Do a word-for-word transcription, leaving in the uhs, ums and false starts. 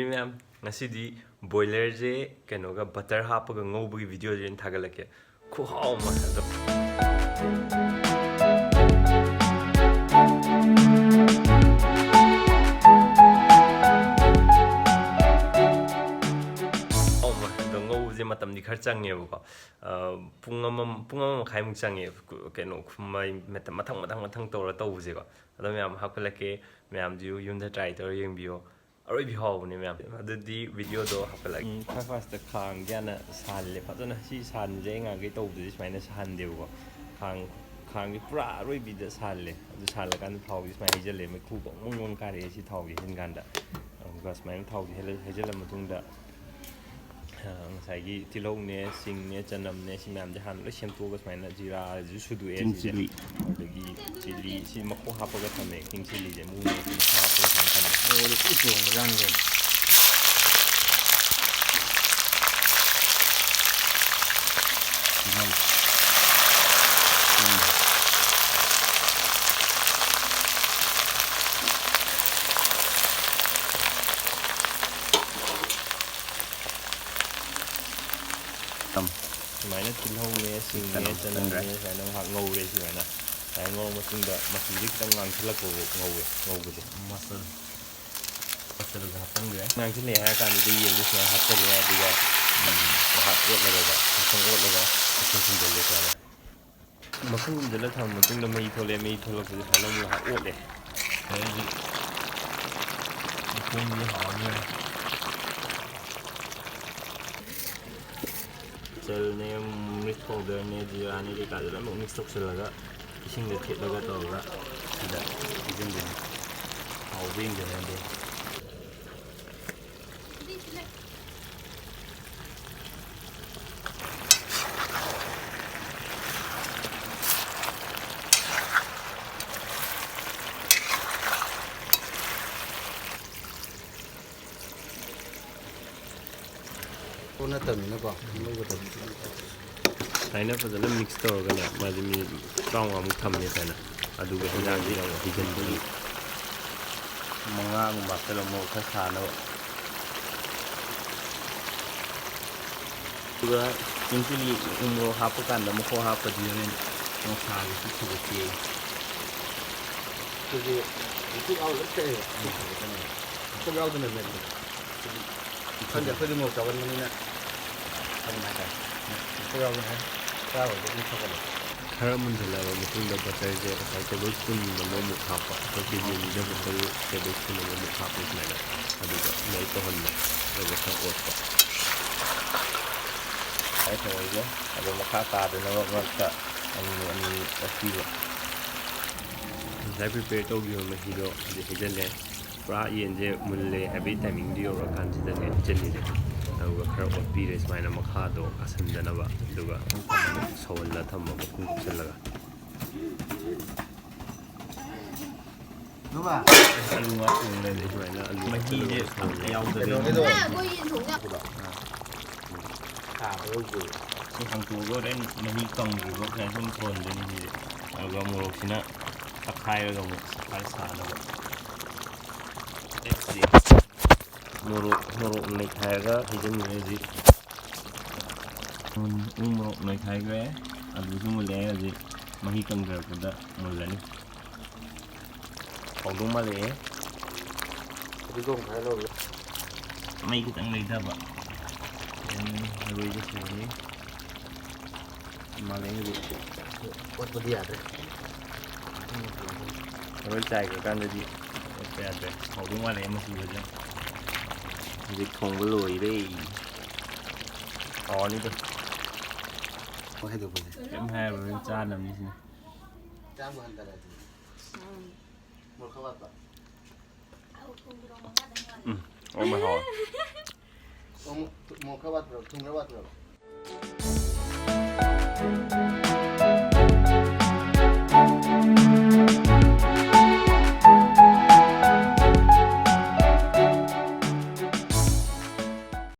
ꯃꯌꯥꯝ, ꯉꯁꯤꯗꯤ ꯕꯣꯏꯂꯔꯁꯦ ꯀꯩꯅꯣꯒ ꯕꯇꯔ ꯍꯥꯞꯄꯒ ꯉꯧꯕꯒꯤ ꯚꯤꯗꯤꯑꯣꯁꯦ ꯑꯣꯏꯅ ꯊꯥꯒꯠꯂꯛꯀꯦ꯫ ꯈꯨꯍꯥꯎ ꯑꯃ ꯑꯗꯨꯝ꯫ ꯈꯨꯍꯥꯎ ꯑꯃ꯫ ꯑꯗꯣ ꯉꯧꯕꯁꯦ ꯃꯇꯝꯗꯤ ꯈꯔ ꯆꯪꯉꯦꯕꯀꯣ꯫ ꯑ, ꯄꯨꯡ ꯑꯃ, ꯄꯨꯡ ꯑꯃ ꯃꯈꯥꯏꯃꯨꯛ ꯆꯪꯉꯦ꯫ ꯀꯩꯅꯣ, ꯈꯨꯃꯩ ꯃꯊꯪ, ꯃꯊꯪ, ꯃꯊꯪ, ꯃꯊꯪ ꯇꯧꯔ ꯇꯧꯕꯁꯦꯀꯣ꯫ ꯑꯗꯣ ꯃꯌꯥꯝ ꯍꯥꯞꯀꯠꯂꯛꯀꯦ꯫ ꯃꯌꯥꯝꯁꯨ ꯌꯨꯝꯗ try ꯇꯧꯔ ꯌꯦꯡꯕꯤꯌꯣ꯫ ꯑꯔꯣꯏꯕꯤ ꯍꯥꯎꯕꯅꯦ ꯃꯌꯥꯝ꯫ ꯑꯗꯨꯗꯤ ꯚꯤꯗꯤꯑꯣꯗꯣ ꯍꯥꯞꯀꯠꯂꯛꯑꯒꯦ꯫ ꯎꯝ, ꯈ꯭ꯋꯥꯏ first ꯈꯥꯡꯁꯦ ꯍꯥꯟꯅ ꯁꯥꯍꯜꯂꯦ ꯐꯖꯅ꯫ ꯁꯤ ꯁꯥꯍꯟꯕꯁꯦ ꯑꯩ ꯉꯥꯡꯈꯩ ꯇꯧꯕꯗꯗꯤ ꯁꯨꯃꯥꯏꯅ ꯁꯥꯍꯟꯗꯦꯕꯀꯣ꯫ ꯈꯥꯡ, ꯈꯥꯡꯁꯦ ꯄꯨꯔꯥ ꯑꯔꯣꯏꯕꯤꯗ ꯁꯥꯍꯜꯂꯦ꯫ ꯑꯗꯨ ꯁꯥꯍꯜꯂꯀꯥꯟꯗ ꯊꯥꯎꯁꯦ ꯁꯨꯃꯥꯏꯅ ꯍꯩꯖꯤꯜꯂꯦ꯫ ꯃꯩꯈꯨ ꯕꯪ ꯕꯪ ꯕꯪ ꯀꯥꯔꯛꯑꯦ ꯁꯤ ꯊꯥꯎꯁꯦ ꯍꯩꯖꯤꯟ ꯀꯥꯟꯗ꯫ ꯑꯗꯨꯒ ꯁꯨꯃꯥꯏꯅ ꯊꯥꯎꯁꯦ ꯍꯩꯖꯤꯜꯂ, ꯍꯩꯖꯤꯜꯂ ꯃꯇꯨꯡꯗ, ꯑ, ꯉꯁꯥꯏꯒꯤ ꯇꯤꯜꯍꯧꯅꯦ, ꯁꯤꯡꯅꯦ, ꯆꯅꯝꯅꯦ, ꯁꯤ ꯃꯌꯥꯝꯁꯦ ꯍꯥꯟꯅ ꯂꯣꯏ ꯁꯦꯝꯗꯣꯛꯑꯒ ꯁꯨꯃꯥꯏꯅ ꯖꯤꯔꯥꯁꯨ ꯁꯨꯗꯣꯛꯑꯦ ꯆꯤꯡ ꯁꯤꯗ꯫ ꯆꯤꯂꯤ꯫ ꯑꯗꯒꯤ ꯆꯤꯂꯤ, ꯁꯤ ꯃꯈꯣꯡ ꯍꯥꯞꯄꯒ ꯊꯝꯃꯦ꯫ ꯆꯤꯡ ꯆꯤꯂꯤꯁꯦ ꯃꯨ ꯃꯨ ꯃꯈꯣꯡ ꯍꯥꯞꯄꯒ ꯁꯨꯃꯥꯏꯅ ꯊꯝꯃꯦ꯫ ꯃꯣꯏꯗꯤ ꯊꯤ ꯊꯣꯡꯕꯖꯥꯠꯅꯤ ꯀꯩꯅꯣ꯫ ꯇꯤꯜꯍꯧ꯫ ꯎꯝ꯫ ꯇꯝ꯫ ꯁꯨꯃꯥꯏꯅ ꯇꯤꯜꯍꯧꯅꯦ, ꯁꯤꯡꯅꯦ, ꯀꯩꯅꯣ ꯆꯅꯝꯅꯦ, ꯆꯪꯈ꯭ꯔꯦ꯫ ꯁꯨꯃꯥꯏꯅ ꯉꯥꯏꯍꯥꯛ ꯉꯧꯔꯦ꯫ ꯁꯨꯃꯥꯏꯅ, ꯁꯨꯃꯥꯏꯅ ꯉꯧꯔ ꯃꯇꯨꯡꯗ ꯃꯆꯨꯁꯦ ꯈꯤꯇꯪ ꯉꯥꯡꯁꯤꯜꯂꯛꯄ ꯐꯥꯎ ꯉꯧꯋꯦ, ꯉꯧꯕꯁꯦ꯫ ꯃꯆꯜ, ꯃꯆꯜꯁꯦ ꯍꯥꯞꯆꯤꯟꯈ꯭ꯔꯦ꯫ ꯉꯥꯡꯁꯤꯜꯂꯛꯑꯦ ꯍꯥꯏꯔ ꯀꯥꯟꯗꯗꯤ ꯌꯦꯟꯗꯣ ꯁꯨꯃꯥꯏꯅ ꯍꯥꯞꯆꯜꯂꯦ꯫ ꯑꯗꯨꯒ, ꯎꯝ, ꯉꯥꯏꯍꯥꯛ ꯑꯣꯠꯂꯒ, ꯉꯥꯛꯇꯪ ꯑꯣꯠꯂꯒ ꯃꯈꯨꯝ ꯈꯨꯝꯖꯤꯜꯂꯦ ꯁꯨꯃꯥꯏꯅ꯫ ꯃꯈꯨꯝ ꯈꯨꯝꯖꯤꯜꯂ ꯊꯝꯃ ꯃꯇꯨꯡꯗ ꯃꯩ ꯊꯣꯛꯂꯛꯑꯦ꯫ ꯃꯩ ꯊꯣꯛꯂꯛꯄꯁꯦ ꯁꯨꯃꯥꯏꯅ ꯑꯃꯨꯛ ꯉꯥꯏꯍꯥꯛ ꯑꯣꯠꯂꯦ꯫ ꯑꯗꯩꯗꯤ ꯃꯈꯣꯡꯁꯦ ꯍꯥꯎꯔꯅꯤ꯫ ꯃꯆꯜꯅꯦ, ꯃꯤꯔꯆ powderꯅꯦ, ꯖꯤꯔꯥꯅꯦ, ꯀꯩꯀꯥꯁꯦ ꯂꯣꯏꯅꯃꯛ mix ꯇꯧꯁꯜꯂꯒ ꯏꯁꯤꯡꯗ ꯊꯤꯠꯂꯒ ꯇꯧꯔꯒ ꯁꯤꯗ ꯍꯩꯖꯤꯟꯗꯣꯏꯅꯦ꯫ ꯍꯥꯎꯕ꯭ꯔꯥ ꯌꯦꯡꯗꯣꯏꯅꯦ ꯑꯗꯨ꯫ ꯄꯣꯠ ꯅꯠꯇꯕꯅꯤꯅꯀꯣ, ꯂꯧꯒꯗꯕꯅꯤ꯫ ꯁꯨꯃꯥꯏꯅ ꯐꯖꯅ mix ꯇꯧꯔꯒꯅꯦ, ꯃꯥꯁꯦ minute ꯇꯔꯥꯃꯉꯥꯃꯨꯛ ꯊꯝꯃꯦ ꯁꯨꯃꯥꯏꯅ꯫ ꯑꯗꯨꯒ ꯍꯤꯟꯖꯥꯡꯁꯤꯗ ꯑꯃꯨꯛ ꯍꯩꯖꯤꯟꯕꯤꯔꯤ꯫ ꯃꯉꯥꯒꯨꯝꯕ ꯍꯥꯞꯆꯜꯂꯣ, ꯃꯣꯔꯣꯛ ꯈꯔ ꯁꯥꯅꯕ꯫ ꯑꯗꯨꯒ ꯆꯤꯡ ꯆꯤꯂꯤ ꯎ ꯃꯣꯔꯣꯛ ꯍꯥꯞꯄ ꯀꯥꯟꯗ ꯃꯈꯣꯛ ꯍꯥꯞꯄꯗꯤ ꯍꯣꯔꯦꯟ ꯃꯁꯥꯗꯨꯁꯨ ꯐꯒꯠꯇꯦ꯫ ꯑꯩꯈꯣꯏꯒꯤ ꯎꯇꯨꯞ ꯌꯥꯎꯔ ꯂꯣꯏ ꯀꯛꯑꯦꯕ꯫ ꯎꯇꯨꯞ ꯐꯒꯠꯇꯅꯕ꯫ ꯎꯇꯨꯞ ꯌꯥꯎꯗꯅ ꯃꯦꯠꯄꯗꯣ꯫ ꯈꯪꯗꯦ, ꯑꯩꯈꯣꯏꯗꯤ ꯃꯣꯔꯣꯛ ꯆꯥꯒꯟꯕꯅꯤꯅ ꯈꯪꯕ ꯍꯥꯏꯇꯥꯔꯦ꯫ ꯎꯇꯨꯞ ꯌꯥꯎꯗꯅ ꯍꯦꯛ ꯆꯥꯔꯨꯔꯗꯤ ꯑꯗꯨꯝ ꯐꯒꯠꯂꯦ꯫ ꯈꯔ ꯃꯨꯟꯖꯜꯂꯛꯑꯕ ꯃꯇꯨꯡꯗ ꯕꯇꯔꯁꯦ ꯉꯁꯥꯏ ꯇꯦꯕꯜ ꯁ꯭ꯄꯨꯟ ꯑꯃꯃꯨꯛ ꯍꯥꯞꯄ, ꯑꯩꯈꯣꯏ ꯀꯦ ꯖꯤ ꯑꯅꯤꯗ ꯕꯇꯔ ꯇꯦꯕꯜ ꯁ꯭ꯄꯨꯟ ꯑꯃꯃꯨꯛ ꯍꯥꯞꯄ ꯁꯨꯃꯥꯏꯅ, ꯑꯗꯨꯒ ꯃꯦꯜꯠ ꯇꯧꯍꯟꯕ, ꯑꯗꯨꯒ ꯈꯔ ꯑꯣꯠꯄ꯫ ꯁꯨꯃꯥꯏꯅ ꯇꯧꯔꯒ ꯑꯗꯣ ꯃꯈꯥ ꯇꯥꯗꯅꯕ ꯃꯔꯛꯇ ꯑꯃꯨꯛ ꯑꯅꯤ ꯑꯣꯠꯄꯤꯕ꯫ ꯉꯁꯥꯏ ꯄ꯭ꯔꯤꯄꯦꯌꯔ ꯇꯧꯈꯤꯕ ꯃꯍꯤꯗꯣ ꯍꯧꯖꯤꯛ ꯍꯩꯖꯤꯜꯂꯦ꯫ ꯄꯨꯔꯥ ꯌꯦꯟꯁꯦ ꯃꯨꯜꯂꯦ ꯍꯥꯏꯕꯒꯤ ꯇꯥꯏꯃꯤꯡꯗꯨ ꯌꯧꯔꯀꯥꯟꯁꯤꯗꯅꯦ ꯍꯩꯖꯤꯜꯂꯤꯁꯦ꯫ ꯑꯗꯨꯒ ꯈꯔ ꯑꯣꯠꯄꯤꯔꯦ ꯁꯨꯃꯥꯏꯅ ꯃꯈꯥꯗꯣ ꯀꯥꯁꯟꯗꯅꯕ, ꯑꯗꯨꯒ ꯁꯧꯍꯜꯂ ꯊꯝꯕ ꯃꯈꯨꯝ ꯀꯨꯞꯁꯜꯂꯒ꯫ ꯑꯂꯨ ꯉꯥ ꯊꯣꯡ ꯂꯩꯔꯦ ꯁꯨꯃꯥꯏꯅ ꯑꯂꯨ ꯃꯍꯤꯁꯦ ꯍꯥꯞꯆꯤꯜꯂꯒ ꯁꯧꯍꯜꯂꯦ꯫ ꯌꯥꯎꯗꯕꯤ꯫ ꯀꯩꯗꯧꯔꯒꯦ? ꯑꯩꯈꯣꯏ ꯌꯦꯟ ꯊꯣꯡꯕ ꯌꯥꯝ ꯁꯥꯕ ꯌꯧꯗꯦ꯫ ꯁꯤ ꯍꯥꯡꯇꯣꯛꯑꯒ ꯍꯣꯔꯦꯟ ꯃꯍꯤ ꯀꯪꯗ꯭ꯔꯤꯕ ꯁꯨꯃꯥꯏꯅ ꯁꯨꯝ ꯁꯧꯍꯟꯗꯣꯏꯅꯤ ꯁꯤꯁꯦ꯫ ꯑꯗꯨꯒ ꯃꯣꯔꯣꯛꯁꯤꯅ ꯇꯛꯈꯥꯏꯔꯒ ꯑꯃꯨꯛ ꯁꯥꯈꯥꯏ ꯁꯥꯅꯕ꯫ ꯃꯣꯔꯣꯛ, ꯃꯣꯔꯣꯛ ꯅꯩꯈꯥꯏꯔꯒ ꯍꯩꯖꯤꯟꯈ꯭ꯔꯦ ꯍꯧꯖꯤꯛ꯫ ꯎ ꯃꯣꯔꯣꯛ ꯅꯩꯈꯥꯏꯈ꯭ꯔꯦ꯫ ꯑꯂꯨꯁꯨ ꯃꯨꯜꯂꯦ꯫ ꯍꯧꯖꯤꯛ ꯃꯍꯤ ꯀꯪꯊꯔꯛꯄꯗ ꯃꯨꯜꯂꯅꯤ꯫ ꯍꯥꯎꯗꯧ ꯃꯥꯜꯂꯛꯑꯦ꯫ ꯐꯗꯤꯒꯣꯝ ꯈꯔ ꯂꯧꯔꯦ꯫ ꯃꯩ ꯈꯤꯇꯪ ꯂꯩꯊꯕ꯫ ꯑꯔꯣꯏꯕ ꯁꯨꯔꯅꯤ꯫ ꯃꯥꯜꯂꯦ ꯍꯧꯖꯤꯛ꯫ ꯑꯣꯠꯄꯗꯤ ꯌꯥꯗ꯭ꯔꯦ꯫ ꯂꯣꯏ ꯆꯥꯏꯈ꯭ꯔꯀꯥꯟꯗꯗꯤ ꯑꯣꯠꯄ ꯌꯥꯗ꯭ꯔꯦ꯫ ꯍꯥꯎꯗꯧ ꯃꯥꯜꯂꯦ ꯃꯆꯨꯒꯁꯦ꯫ ꯍꯧꯖꯤꯛ ꯊꯣꯡꯕ ꯂꯣꯏꯔꯦ꯫ ꯍꯥꯎꯔꯅꯤꯗ꯫ ꯍꯣꯏ, ꯍꯥꯏꯗꯣꯛꯄꯅꯦ꯫ ꯀꯩꯝ ꯍꯥꯏꯔꯔꯣꯏ, ꯆꯥꯅꯕꯅꯤ ꯁꯤꯅ꯫ ꯆꯥꯝꯕ ꯍꯟꯊꯔꯦ ꯑꯗꯨꯗꯤ꯫ ꯎꯝ꯫ ꯃꯣꯔꯣꯛ ꯈꯔ ꯋꯥꯠꯄ꯭ꯔꯥ? ꯎꯝ, ꯑꯣ, ꯃꯣꯏ ꯍꯥꯎꯋꯦ꯫ ꯃꯣꯔꯣꯛ, ꯃꯣꯔꯣꯛ ꯈꯔ ꯋꯥꯠꯄ꯭ꯔꯥ? ꯊꯨꯝ ꯈꯔ ꯋꯥꯠꯄ꯭ꯔꯥ?